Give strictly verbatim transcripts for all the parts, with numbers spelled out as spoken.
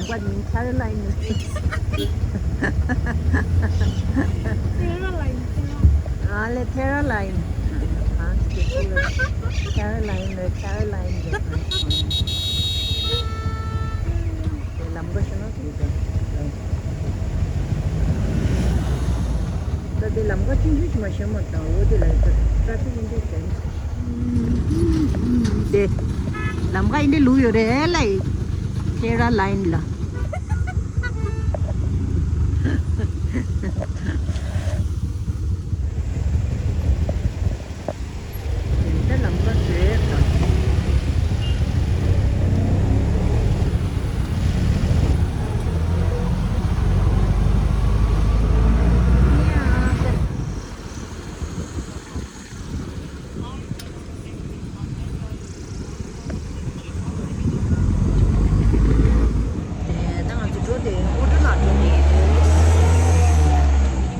What mean Caroline? Caroline. Ah, le Caroline. Ah, Caroline, le Caroline. ལམ་ཁ་ཤོད་ན་དེ་དང་། ད་དེ་ལམ་ཁ་ཆུང་ཆུང་ཞིག་མ་ཤོད་མ་དང་འོ་དེ་ལ་ད་ཏྲ་ཕིག་ཨིན་དེ་དེ། དེ་ལམ་ཁ་ཨིན་དེ་ལུག་ཡོད་རེད་ལ་ཡི། ཁེ་ར་ལ་ཡིན་ལ། དེ་ལམ་ཁ་བཟོས་དང་། ད་ང་ཚོ་འགྲོ་དེ་ཨོ་ཊོ་ནང་འགྲོ་དེ་ཡིན།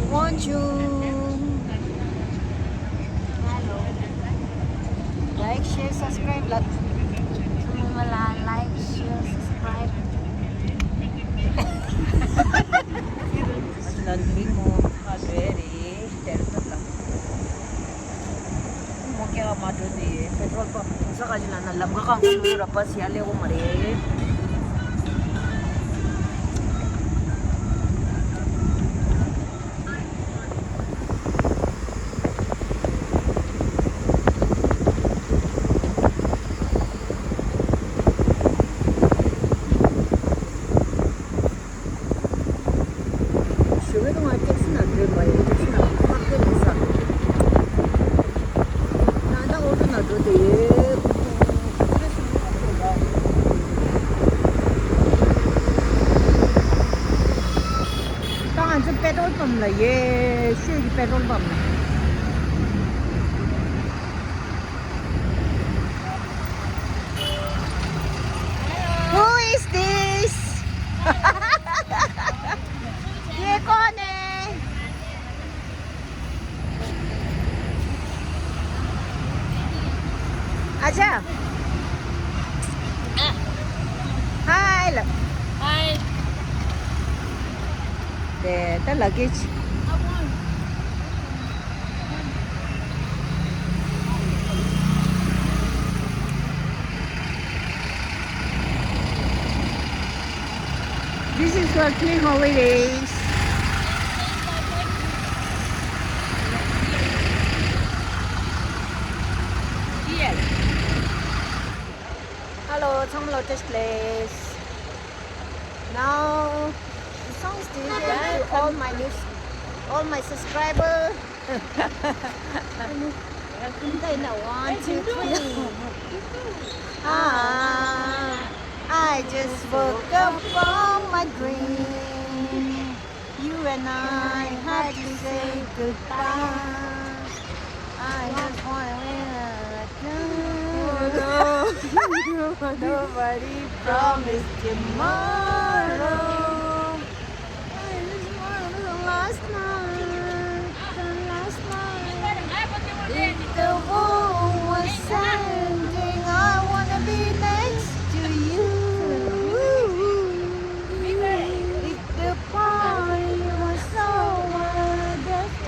དབང་ཆུང་། Like, share, subscribe ལ། ཚང་མ་ལ་like, share, subscribe. ང་ཚོ་ལ་འདི་མོ་ཁ་བྲོས་རེད་དེར་ཐབས་ལ། མོ་ཀེ་མ་འགྲོ་དེ་པེ་ཊོལ་པམ་ས་ག་ཅི་ལ་ན་ལམ་ཁ་གང་ས་ལོས་ར་པ་སི་ཡ་ལེ་འོ་མ་རེད། ཞོགས་པའི་ཐོག་ང་ཊེག་སི་ནང་འགྲོ་བ་ཡིན། ཊེག་སི་ནང་ཕར་སྟོན་མི་ས། ད་ལྟ་ཨོ་ཊོ་ནང་འགྲོ་དེ་ཡོད། ད་ང་ཚོ་པེ་ཊོལ་པམ་ལ་ཡོད། ཤོད་ཀྱི་པེ་ཊོལ་པམ་ལ། Who is this? ये कौन है? अच्छा। हाय लो। हाय। दे, the luggage. This is Lakshmi Holidays. Hello, ཚང་མ་ལ་བཀྲ་ཤིས་བདེ་ལེགས། Now, the song is dedicated to all my new, all my subscribers. One, two, three. Ah, I just woke up from my dream. You and I had to say goodbye. I just wanna win a— Nobody promised tomorrow. I just wanna— the last night, the last night. If the world was ending, I wanna be next to you. If the party was over, that's—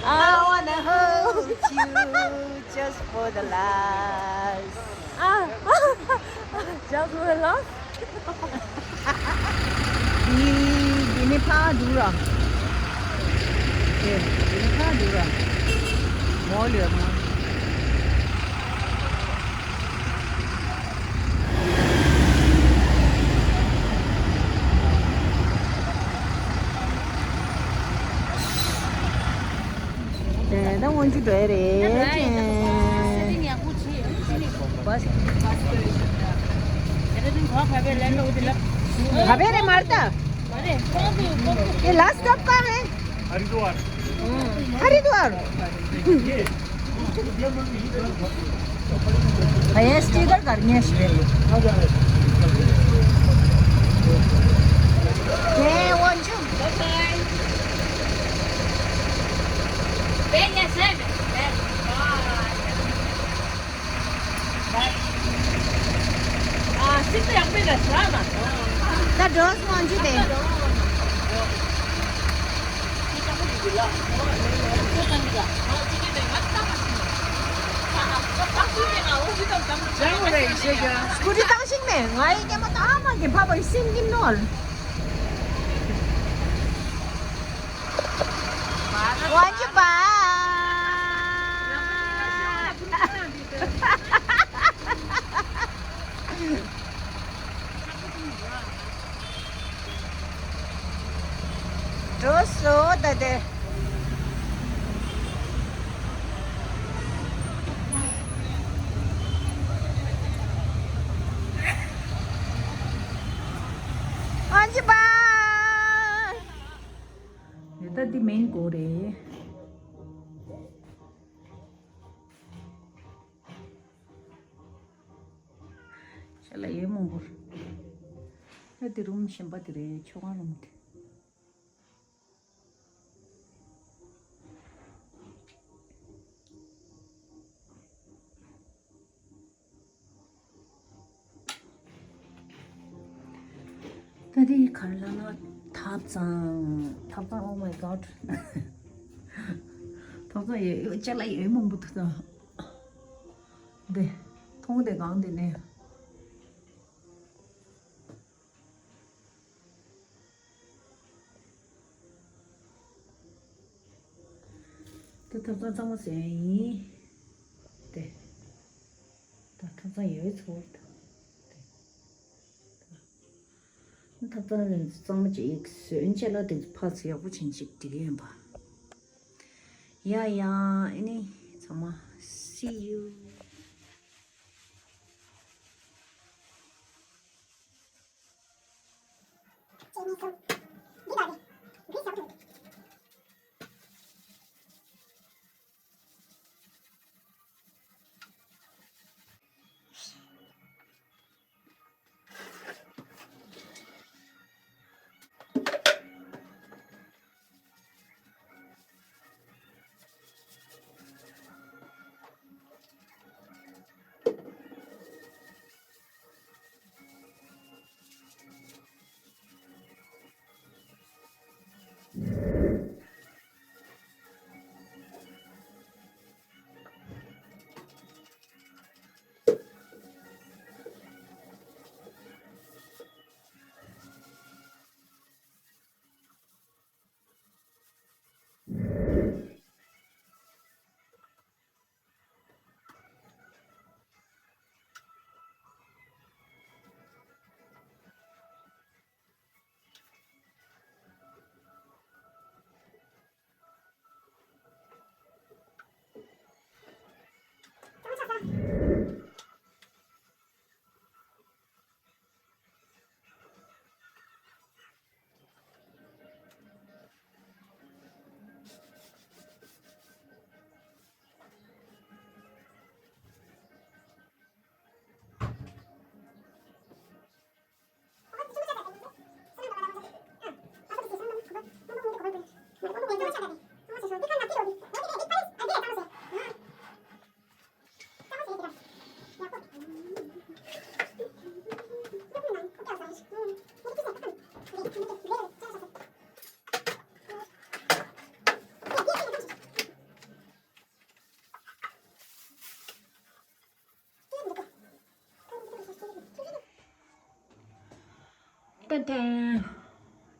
I wanna hold you just for the last. Ah, just for the last. འདི་འདི་ནི་ཕར་འགྲོ་ར། འདི་འདི་ནི་ཕར་འགྲོ་ར། མོ་ལུས་མོ། དེ་ད་དབང་ཆུ་འགྲོ་ཡ་རེད་ཅན། ག་པེ་རེད་མར་ད། ये last stop कहाँ है? हरिद्वार। हरिद्वार। भैया, स्टिकर करनी है, स्टिकर। ये वो जो— Bye. སྐུ་ཁྲི་བཏང་ཤིང་མེད། ང་ཡི་སྐྱེས་མ་ཐག་མ་གི་ཕ་པའི་སེམས་ཀྱི་ནོར། ཝན་ཅི་པ། འགྲོ་སོ་ད་དེ། ཨན་ཅི་པ། ད་འདི་མེན་གོ་རེད། ཤ་ལ་ཡོད་མང་པོ། ད་འདི་རུམ་གཞན་པ་དེ་རེད། ཆོ་ག་རུམ་དེ། ད་དེ་གར་ལ་ན་ཐབ་ཚང་། ཐབ་ཚང་། Oh my god། ཐབ་ཚང་ཡོད། ཅ་ལག་ཡོད་མང་པོ་འདུག་ད། དེ་མཐོང་དེ་གང་དེ་ནས། ད་ཐབ་ཚང་གཙང་མ་བཟོས་ཡིན། དེ། ད་ཐབ་ཚང་ཡོད་ཚོད་ད། དེ། ད་ཐབ་ཚང་གཙང་མ་ཅིག་བཟོས་ཡིན། ཅ་ལག་དེ་ཚོ་ཕར་ཚུར་ཡག་པོ་བྱིན་ཅིག་འགྲིག་གི་ཡིན་པ། ཡ་ཡ། ཨེ་ནི་ཚང་མ། See you། ཏན་ཏན།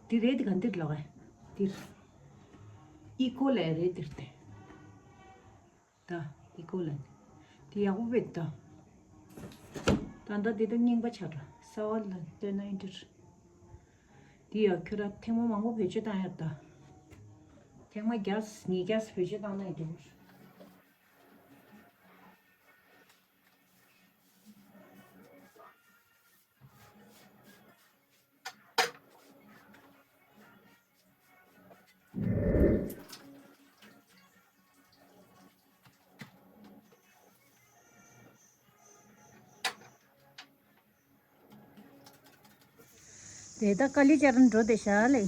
འདི་རེད། འདི་ག་འདིར་ལོག་ག་འདིར། ཨི་ཀོ་ལ་རེད་འདིར་ཏེ། ད་ཨི་ཀོ་ལ་འདི་ཡག་པོ་བེད་ད། ད་ད་འདི་ད་རྙིང་པ་ཆགས་འགྲོ། གསར་པ་ལ་སྟོན་ན་ཡིན་འདིར། འདི་ཡག་ཁྱོད་ར་ཐེངས་མ་མང་པོ་བེད་སྤྱོད་བཏང་ཡག་ད། ཐེངས་མ་བརྒྱ་ཉིས་བརྒྱ་བེད་སྤྱོད་བཏང་ན་ཡིན་འདིར། དེ་ད་ཀ་ལི་ཅར་འགྲོ་དེ་ཤ་ལེ།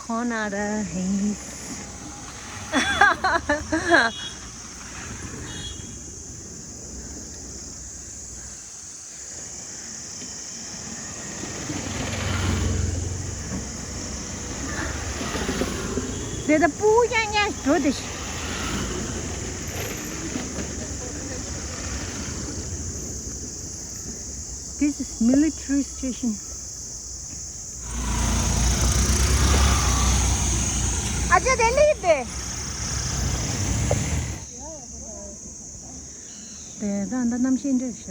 ཁོང་ན་ར་ཧེ། ཀྱང་ངས་འགྲོ་དེ། This is military station. ཨ་ཅེ་དེ་ལི་དེ། དེ་ད་ད་གནམ་གཤིས་འདྲ་ཤག་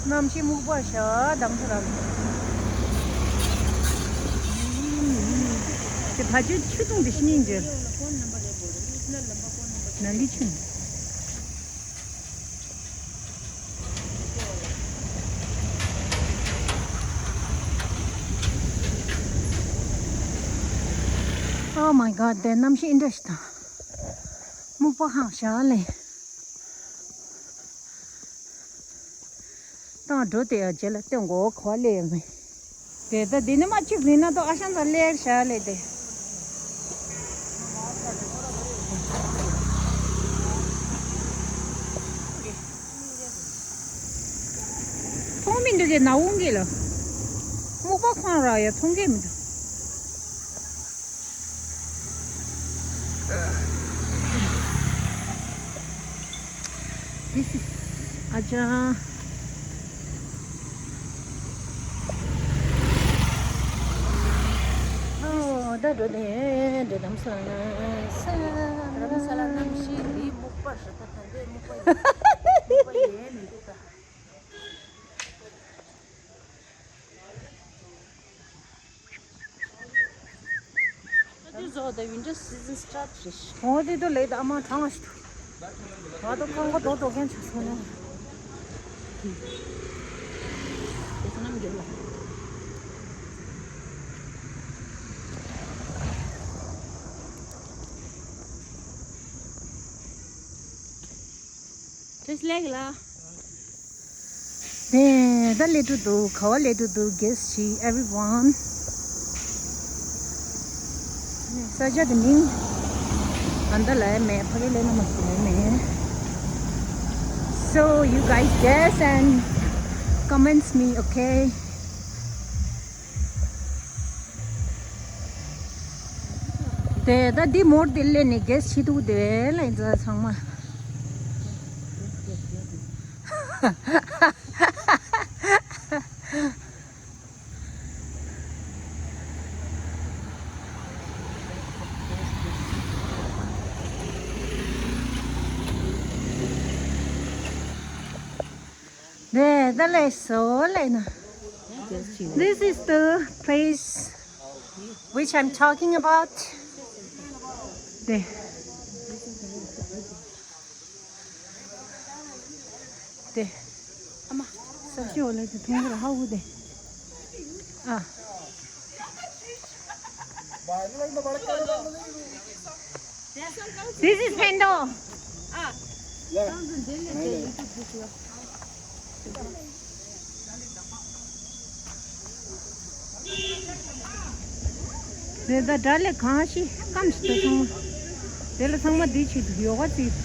གནམ་གཤིས་སྨུག་པ་ཤག་དང་ཚོ་ར། དེ་ཕ་ཆོས་ཆུ་བཏུང་དེ་ཤི་ཉིན་རྗེ། ན་ལི་ཆུ། Oh my god, དེ་གནམ་གཤིས་འདྲ་ཞིག་དང་། སྨུག་པ་ཧང་ཞག་ལས། དང་འགྲོ་དེ་ཡང་རྗེས་ལ་སྟོན་གོ་གོ་ལས་ཡོད་མེད། དེ་ད་འདི་ནི་མ་གཅིག་རིང་ན་ཏོ་ཨ་ཤང་ཚ་ལེར་ཤ་ལེ་དེ། མཐོང་མི་འདུག་གི་ན་འོང་གི་ལ། སྨུག་པ་ཁོང་ར་ཡ་མཐོང་གི་མི་འདུག This is ཨ་ཅག་ཨོ་ད་འགྲོ་ནས་འགྲོ་དམ་ས་ལ་ས་རམ་ས་ལ་གནམ་གཤིས་འདི་སྨུག་པ་རེད་ད། ད་འདི་སྨུག་པ་ཡིན། སྨུག་པ་ཡིན་མི་འདུག་ད། ཨ་དེ་བཟོ་ད་winter season start རེད། འོ་དེ་དུ་ལེ་ད་མ་གྲང་ཞིག་ཏུ། ང་དུ་ཁང་པ་རྡོ་རྡོ་མཁན་ཆགས་སོང་ནས། དེ་ཚོ་ནམ་རྒྱུན་ལ། དེ་སླེག་ལ། ནས་ད་ལེ་ཏུ་དུ་ག་བ་ལེ་ཏུ་དུ་guess ཤི་everyone. ས་ཆ་དེ་མིང་ཨ་འདི་ལ་མེད་ཕ་གི་ལེ་ན་མ་སུ་ལེ་མེད། So you guys guess and comments me, okay? དེ་ད་འདི་མོར་དེ་ལེ་ནི་guess ཤི་དུ་དེ་ལེ་ཛ་ཚང་མ། ནས་ད་ལས་སོ་ལས་ན། This is the place which I'm talking about. དེ། དེ། ཨ་མ། ས་ཤི་འོ་ལེ་དེ་ཐུང་གི་ར་ཧ་འུ་དེ། ཨ། This is Pendo. དེ་ད་དགྲ་ལས་གང་ཞིག་སྐམ་ཞིག་ཏུ་ཚང་མ། དེ་ལ་ཚང་མ་འདི་ཆེད་དུ་ཡོ་ག་རྩིས།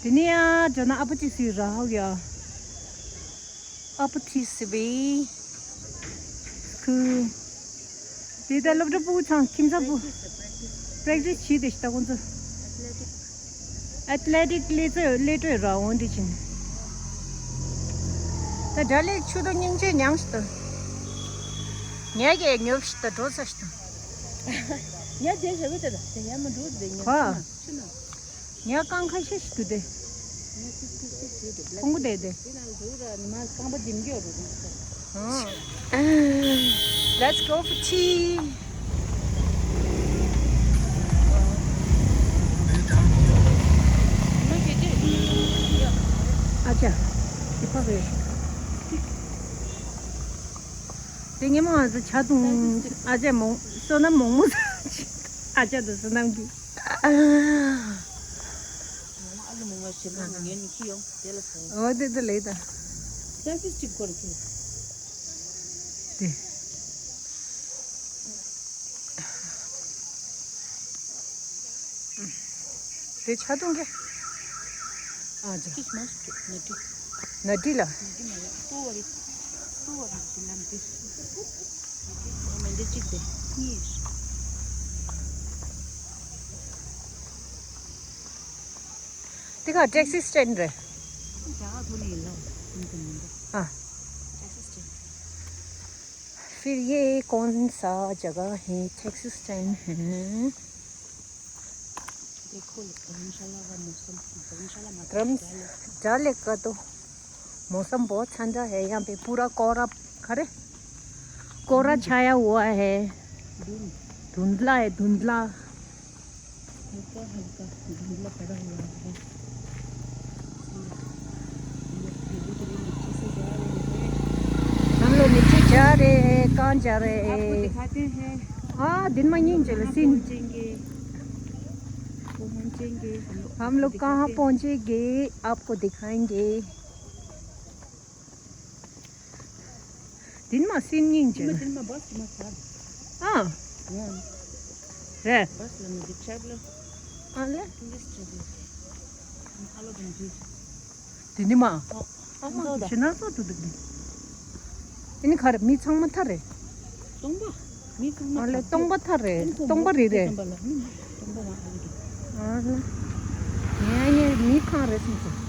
དེ་ནས་ཡང་འགྲོ་ན་ཨ་ཕ་ཅི་སི་ར་ཧོ་ཡ། ཨ་ཕ་ཅི་སི་བི། སྐུ། དེ་ལྟར་སློབ་གྲྭ་ཕྲུ་གུ་ཚང་ཁྱིམ་ཚང་ཕྲུ་གུ། practice བྱེད་དེ་ཤི་ད་ཁོང་ཚོ། athletic ལས་ཚོད་ལས་གྲོས་ར་འོང་དེ་ཕྱིན། ད་དགྲ་ལས་ཆུ་དོ་སྙིང་རྗེ་མྱངས་ཤི་ད། ངས་ཀྱི་ཉོབ་ཤི་ད་འགྲོ་ཚ་ཤི་ད། ཉ་དེ་ཞབས་ཏེ་ད་དེ་ཉ་མ་འགྲོ་དེ་ཉ་ཁ། ཆུ་ན། ཉ་རྐང་ཁ་ཤས་ཤིག་ཏུ་དེ། ཁོང་གུ་དེ་དེ། དེ་ན་འགྲོ་ར་ནི་མ་རྐང་པ་ལྡེམ་རྒྱུ་རུ་རུ་ས། Let's go for tea. ཨ་ཅག་དེ་ཕ་གི། དེ་ཉི་མ་ང་ཚོ་ཇ་འཐུང་ཨ་ཅག་མོང་བསོད་ནམས་མོག་མོག་ཨ་ཅག་དང་བསོད་ནམས་ཀྱི། ཨ་ལུ་མོ་མ་ཞེ་མ་ངན་ནི་ཁྱི་ཡོང་དེ་ལ་སོང་། འོ་དེ་དེ་ལེ་ད། ཅང་ཏིས་གཅིག་སྐོར་ཁྱི། དེ། དེ་ཆ་དུང་གི། ཨ་ཅག་ཅིག་མ་སུ་ནི་ཏི། ནི་ཏི་ལ། ནི་ཏི་མ་ཡ་སུ་བ་རི། སུ་བ་རི་ཅི་ལམ་ཏི། མེ་འདི་གཅིག་དེ་གཉིས། དེ་ག་ཊེག་སི་སི་ཊེན་ཌི་རེད། ཨ། फिर ये कौन सा जगह है? Taxi stand है। देखो, धर्मशाला का मौसम, धर्मशाला मत धर्म-, जाले। जाले का तो मौसम बहुत ठंडा है। यहाँ पे पूरा कोहरा, खरे, कोहरा हम्म। छाया हुआ है। धुंध। धुंधला है, धुंधला। हल्का हल्का धुंधला पड़ा हुआ है। हम लोग नीचे जा रहे हैं। कहाँ जा रहे हैं? आपको दिखाते हैं। हाँ, दिन में यहीं चलो, सीन। पहुंचेंगे, पहुंचेंगे। हम लोग कहाँ पहुंचेंगे, आपको दिखाएंगे। དེ་ནས་མར་སེམས་སྙིང་རྗེ། དེ་ནས་མར་བྷ་སི་མར་ཚར། ཨ། ཡང་། རེད། བྷ་སི་ལ་མི་འདུག་ཆབ་ལ། ཨ་ལེ། ཏུ་རི་སི་ཊི་རེད། ཨ་ལོ་དང་འདི། དེ་ནས་མར། ཨ་མ་ཤི་ན་སོ་དུ་འདུག་ཨ་ནི་ག་རེ་མི་ཚང་མ་ཐར་རེད། སྟོང་པ། མི་ཚང་མ་ཨ་ལེ་ཐར། སྟོང་པ་ཐར་རེད། སྟོང་པ་རེད་རེད། སྟོང་པ་ལ་མི་སྟོང་པ་མ་ཨ་ལེ། ཨ་ལེ། ངས་ངས་མི་ཁང་རེད་སོང་ཙང་།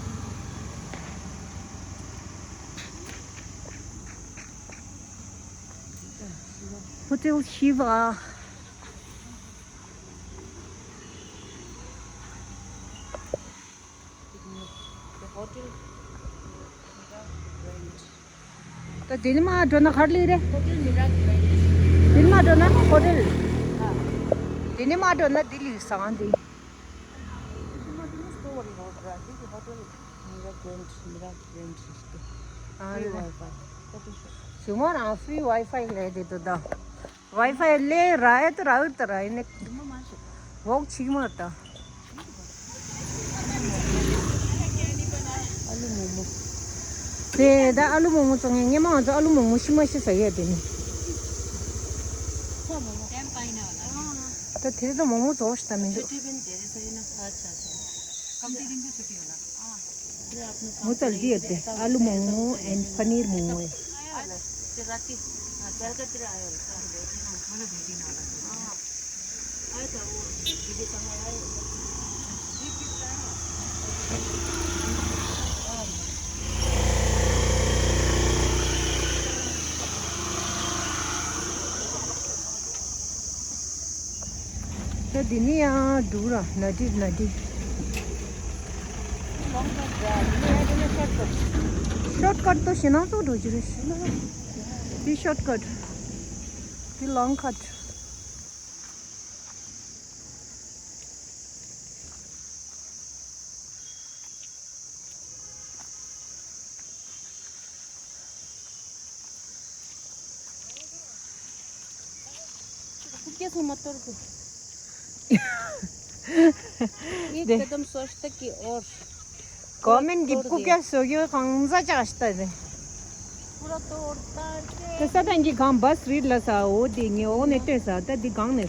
Hotel Shiva. ད་དེ་ནས་མར་འགྲོ་ན་ག་རེ་སླེབས་རེད། Hotel Mira Grand. དེ་ནས་མར་འགྲོ་ན་ཧོ་ཊེལ། དེ་ནས་མར་འགྲོ་ན་དེ་སླེབས་ས་གང་དེ། Mira Grand, Mira Grand. ཨ་ལེ། Free Wi-Fi. ཞུ་མོ་རང་free Wi-Fi ལས་དེ་དུ་ད། Wi-Fi ལས་ར་ཨེ་ཏི་ར་ཨུ་ཏི་ར་ཨེ་ནི། ཝོག་ཆིག་མ་ད། ཨ་ལུ་མོག་མོག་དེ་ད་ཨ་ལུ་མོག་མོག་བཙོང་ངེ་ཉི་མ་ང་ཚོ་ཨ་ལུ་མོག་མོག་ཤི་མ་ཤི་ཟ་ཡས་དེ་ནི། ད་དེ་ད་མོག་མོག་བཙོང་ཤི་ད་མི་འདུག་ངོ་ཚ་འདི་ཡོད་དེ་ཨ་ལུ་མོག་མོག and paneer མོག་མོག་ད་འདི་ནི་ཡང་འདུག་ར་ན་དི་ན་དི། ཤོར་ཀཊ་ཏོ་ཞེ་ནང་ཙོག་འགྲོ་རྒྱུ་རེད། འདི་ཤོར་ཀཊ། འདི་ལོང་ཀཊ། कुकिया से मत तोड़ तू। एक कदम स्वच्छता की ओर। गवर्नमेंट गिफ्ट को क्या सोयो कौन सा चाहता है? पूरा तोड़ता है। तो सब एंगी गांव बस रीड ला सा ओ दी ने ओ ने ते सा त दी गांव ने।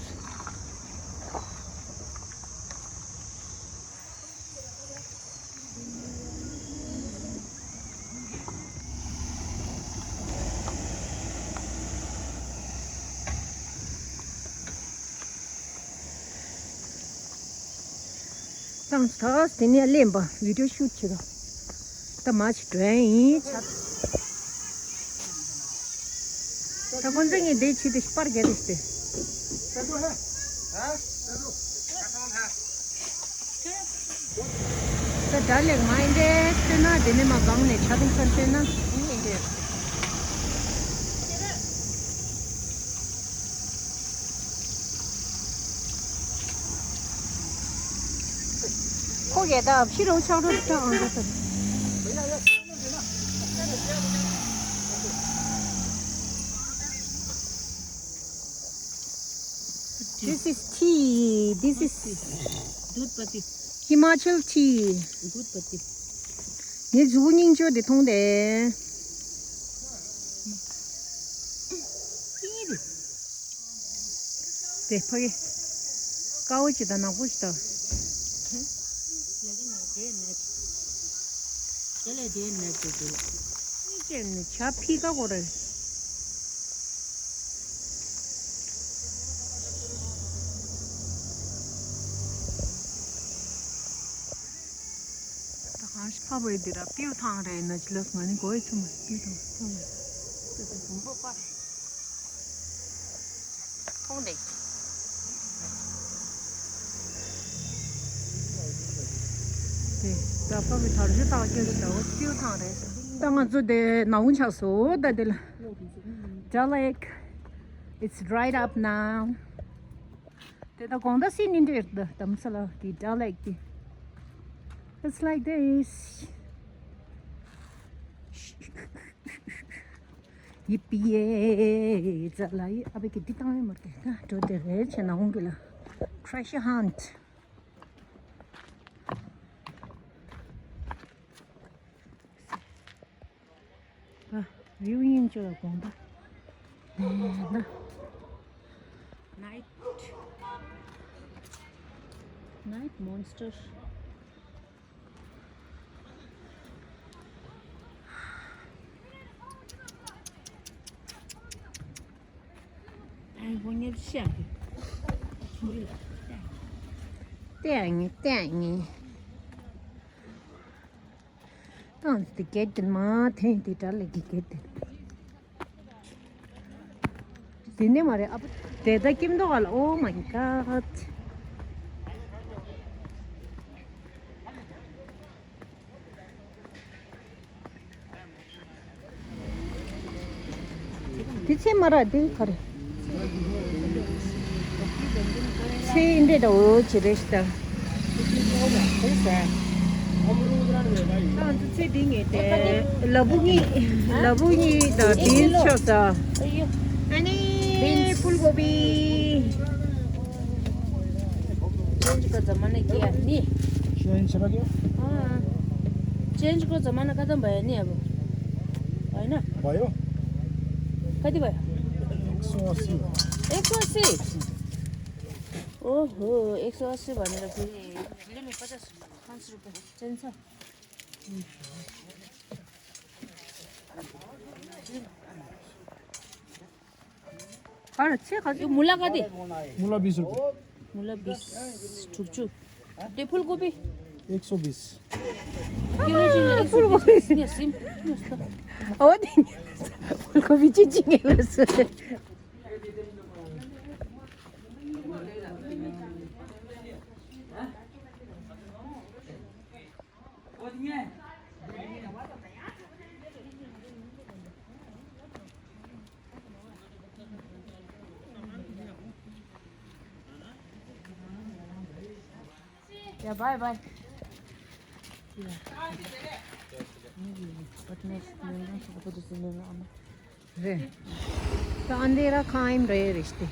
དང་ཐོག་དེ་ནས་གླེན་པ་བི་ཌིའོ་ཤུ་ཊི་བྱེད་དོ། ད་མ་ཞིག་འགྲོ་ཡིན་ཆ། ད་ཁོང་ཚོ་ངས་འདི་བྱེད་དེ་པར་རྒྱག་དེ་སྟེ། ད་ད་ལེགས་མ་ཡིན་ཏེ་སྟེ་ན་དེ་ནས་མ་གང་ནས་ཆ་དུང་ཚར་སྟེ་ན་ཡིན་ཏེ། ཁོ་གས་ད་ཕྱི་རུ་ཆགས་རོགས་ད་ཨང་ད་ད། This is tea. This is दूध पत्ती। हिमाचल tea. दूध पत्ती। ངས་གཟུགས་སྙིང་ཆོས་དེ་མཐོང་དེ། དེ་ཕ་གི། དཀར་པོ་ཅིག་དང་ནག་པོ་ཅིག་དང་། ལས་ཀ་ནང་དེ་ནས་དེ་ལས་དེ་ནས་དེ་དེ་ལ། མི་ཅན་ནི་བྱ་ཕི་ཀ་གོ་རེད། ད་གང་ཞིག་ཕ་བའི་འདི་ར་པིའུ་ཐང་རེད་ན་ཅི་ལབ་ང་ནི་གོ་ཡི་ཚུ་མ་པིའུ་ཐང་ཐང་རེད། ཐོང་དེ། དེ་ད་ཕ་བའི་དར་ཞུ་ཐག་སྐྱོད་ཀྱི་ད་བ་པིའུ་ཐང་རེད། ད་ང་ཚོ་དེ་ནའུ་ཆགས་སོ་ད་དེ་ལ། Dal Lake, it's right up now. དེ་ད་དགོང་དག་སི་ནི་འདྲེར་ད་དམ་ས་ལ་གི་Dal Lake དེ། It's like this. ཡི་པི་ཡེ་ཛ་ལ་ཡི་ཨ་བེ་གི་འདི་བཏང་ཡོད་མ་རེད་ད་འགྲོ་དེ་རེད་བྱས་ན་འོང་གི་ལ། Treasure hunt. ཨ། reunion ཅོ་ལ་དགོངས་པ། ནད། Night monster. ཨ་ཁོ་ཉེར་ཤ་གི། ཏེ་ཨ་ཉི་ཏེ་ཨ་ཉི། ཏང་དེ་གེ་དེ་མ་ཐེན་དེ་དྲ་ལེ་གི་གེ་དེ། དེ་ནས་མ་རེད་ཨ་ཕ། དེ་ད་ཀིམ་མདོག་ག་ལ། Oh my god. དེ་ཚེ་མ་ར་དེ་ག་རེ། ཚེ་འདྲེ་ད་འོ་ཅི་རེ་ཤི་ད། ཨ་ང་ཚོ་ཚེ་འདི་ངེས་ཏེ། ལ་བུ་གཉིས། ལ་བུ་གཉིས་དང་བིན་ཆོག་ས། ཨ་ནི་ཕུལ་གོ་བི། ཅན་ཅི་ཀོ་ཛ་མ་ན་ཀི་ཡ་ནི། ཅན་ཅི་ཀོ་ཛ་མ་ན་ཀ་ཏམ་བ་ཡ་ནི་ཡ་བོ། བ་ཡ་ན། བ་ཡོ། ཀ་ཏི་བ་ཡ། एक सौ अस्सी। एक सौ अस्सी। ओहो, एक सौ अस्सी भनेर फेरि लिनु पचास, पाँच रुपियाँ। चाहिन्छ। खा, छे खा। यो मुला कति? मुला बिस रुपियाँ। मुला बिस, ठुक्छु। त्यो फुलकोपी? एक सौ बिस। किलो चाहिँ एक सौ बिस। फुलकोपी। यहाँ सिम। हो नि। फुलकोपी चाहिँ चिनिरहेको छ। या बाय बाय। पटना से आना। རེད། ད་ཨ་འདི་ར་ཁང་ཨིམ་རེད་རེད་ཤི་ཏེ།